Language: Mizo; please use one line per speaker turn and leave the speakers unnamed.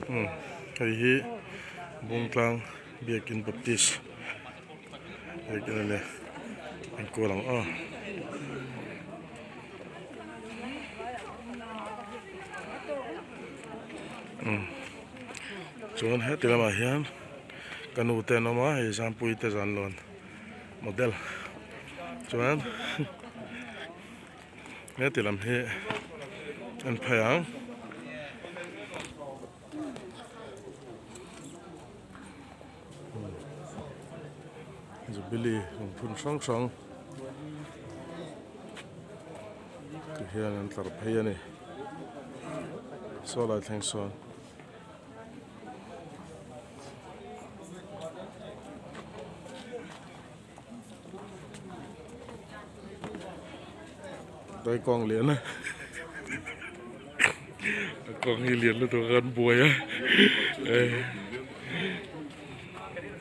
Umm hei hi Bungtlang Biakin Baptist biakin a ni enkual ang aw. Umm chuan heti lamah hian ka nu te an awm a hei Zampuii te zanlawn model chuan heti lam hi an phei ang. Jubilee lungphun hrang hrang ti hian an tlar phei a ni saw lai thleng sawn. Daikawng lian a a kawng hi lian lutuk a kan buai a eh.